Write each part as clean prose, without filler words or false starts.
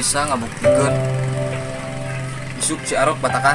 Bisa ngabuktikeun. Isuk Ciarok batakan.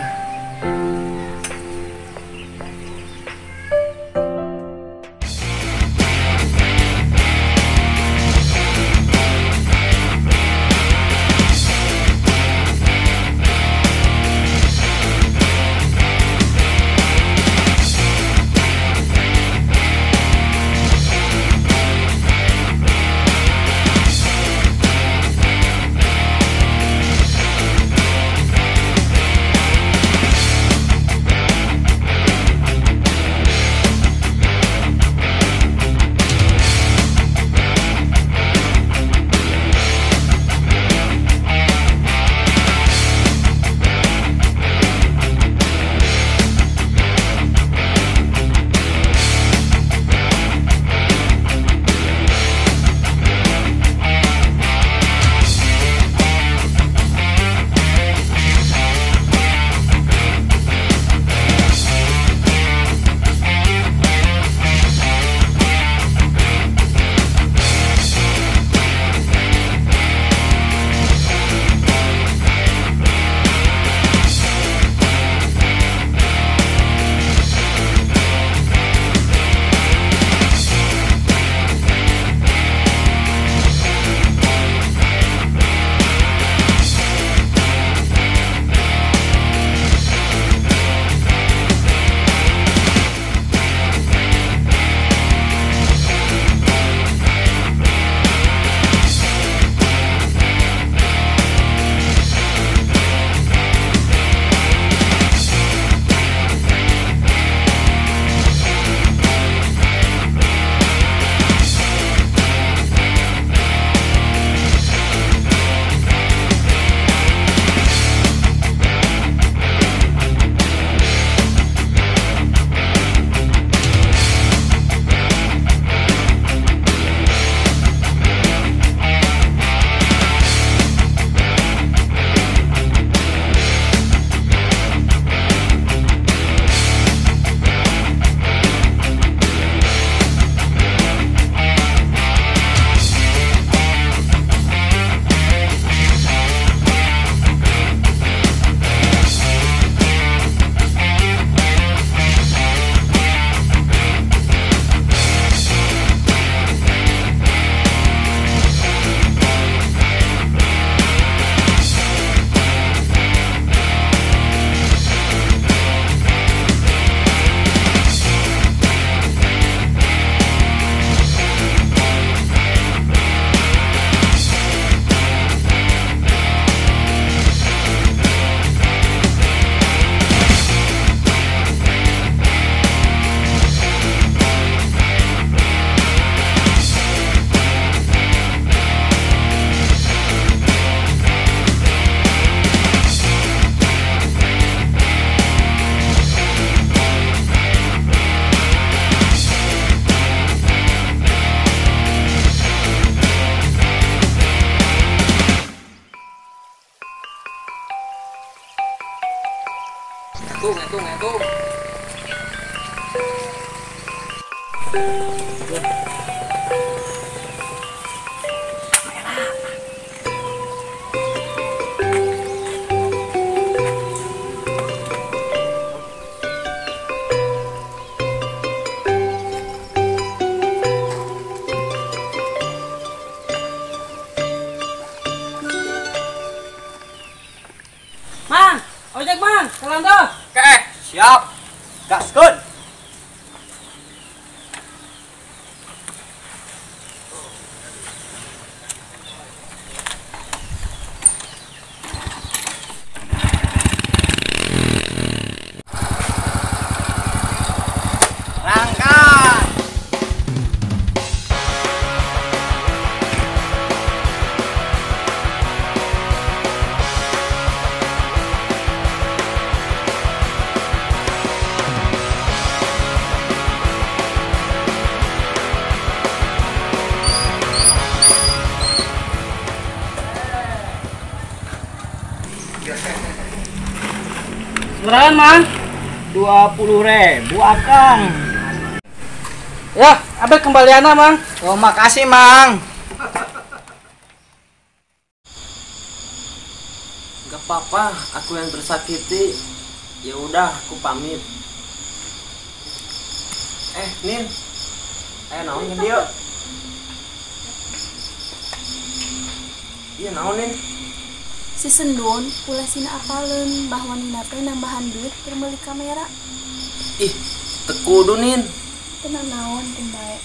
Ngetung. Mang, ojek mang, kalando. Oke, siap. Gaskeun. Berangkat. Berapa, Mang? 20.000, Akang. Ya, ambil kembaliannya, Mang. Oh, makasih, Mang. Gak apa-apa, aku yang tersakiti. Ya udah, aku pamit. Nin. Ayo naon ke dia? Iya naon, Nin? Si Sendun ulah sina apaleun bahwa Nina teh nambahan duit keur meuli kamera. Ih, teu kudu, Nin. Tenang naon keun bae.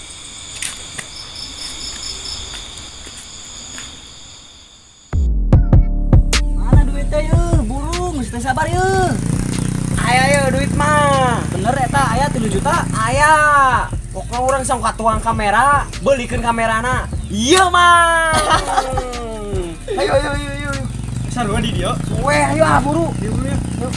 Mana duitnya yeuh? Buru, geus teu sabar yeuh. Ayo ayo duit mah. Bener eta aya 3 juta? Aya. Pokoknya urang sok ka tukang kamera, beulikeun kamerana. Iya mah. Ayo ayo ayo ayo. Sarua di dieu. Weh, ayo ah buru. Ayo buru ya. Ayo.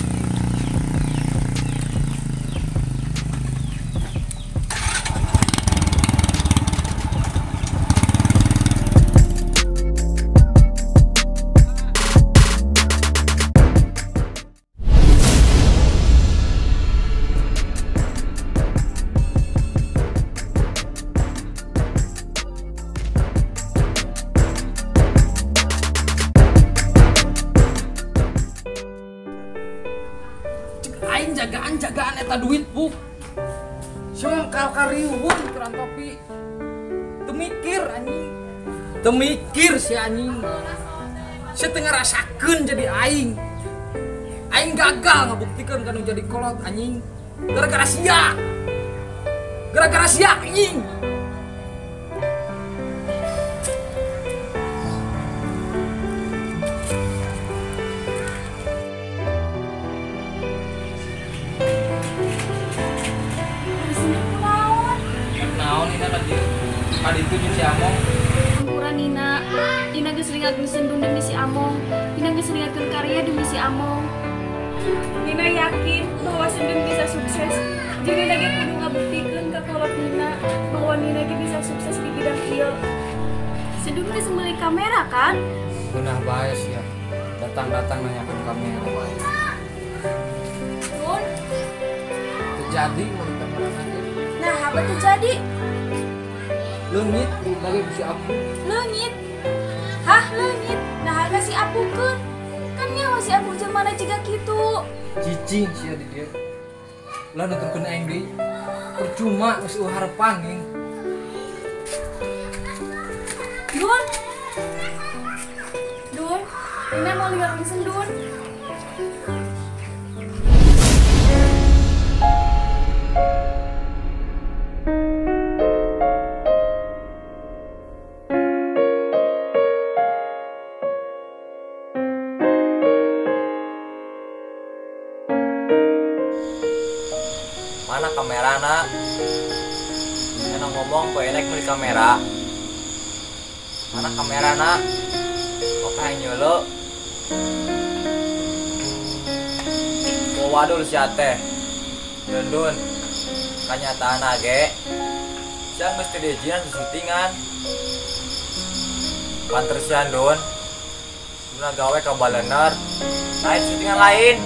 Aing jagaan-jagaan eta duit buk. Semua kariwun keran topi. Temikir anjing. Temikir si anjing. Saya teu ngarasakeun jadi aing. Aing gagal ngabuktikeun kanu jadi kolot anjing. Gara-gara sia. Gara-gara sia anjing. Kali itu si Among. Ampura Nina, Nina geus lingakeun Sendun demi si Among. Nina geus lingakeun karya demi si Among. Nina yakin bahwa Sendun bisa sukses. Jadi Nina ge kudu ngabuktikeun ka kolot Nina bahwa Nina ge bisa sukses di bidang ieu. Sendun geus meuli kamera kan? Geunah bae sia. Datang-datang nanyakeun kamera bae. Nun, terjadi meuli kamera nanti. Nah, apa terjadi? Leungit lagi si Apu. Leungit? Hah, leungit? Nah, harga si Apu keun. Kan nyawa si Apu jeung mana jiga kitu. Cicing sia di dieu. Ulah nuturkeun aing deui. Percuma geus eueuh harepan geuning. Dun. Dun, Nina mau lingakeun Sendun. Mana kamerana? Enak ngomong poe elek meuli kamera. Mana kamerana? Oke nyelo. Mau wadul sia teh. Dun-dun. Kanyataan ge. Sia geus teu diizinan syutingan. Pantersian Dun. Guna gawe ka balener. Lain syutingan lain.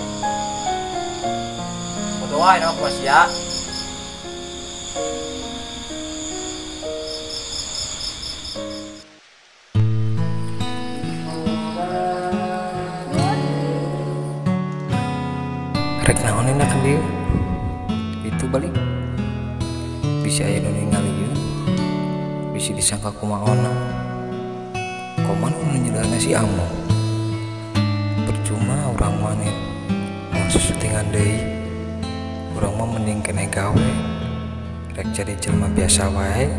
Doain aku masih ya. Rek naon enak dieu? Itu balik. Bisa aya nu ningali ieu. Bisa disangka kumaha ona. Koman nu nyedana si Among. Percuma urang maneh mau syutingan deui. Urang mah mending kene gawe. Rek jadi jelema biasa wae.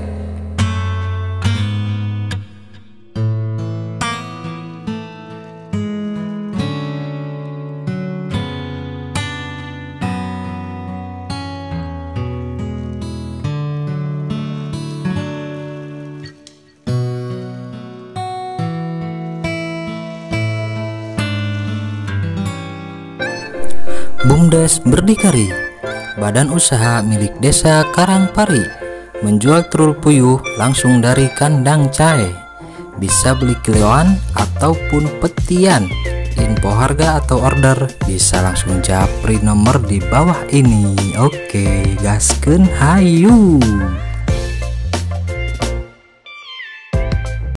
BUMDes Berdikari, badan usaha milik Desa Karangpari, menjual telur puyuh langsung dari kandang cae. Bisa beli kiloan ataupun petian. Info harga atau order bisa langsung japri nomor di bawah ini. Oke, gaskeun hayu.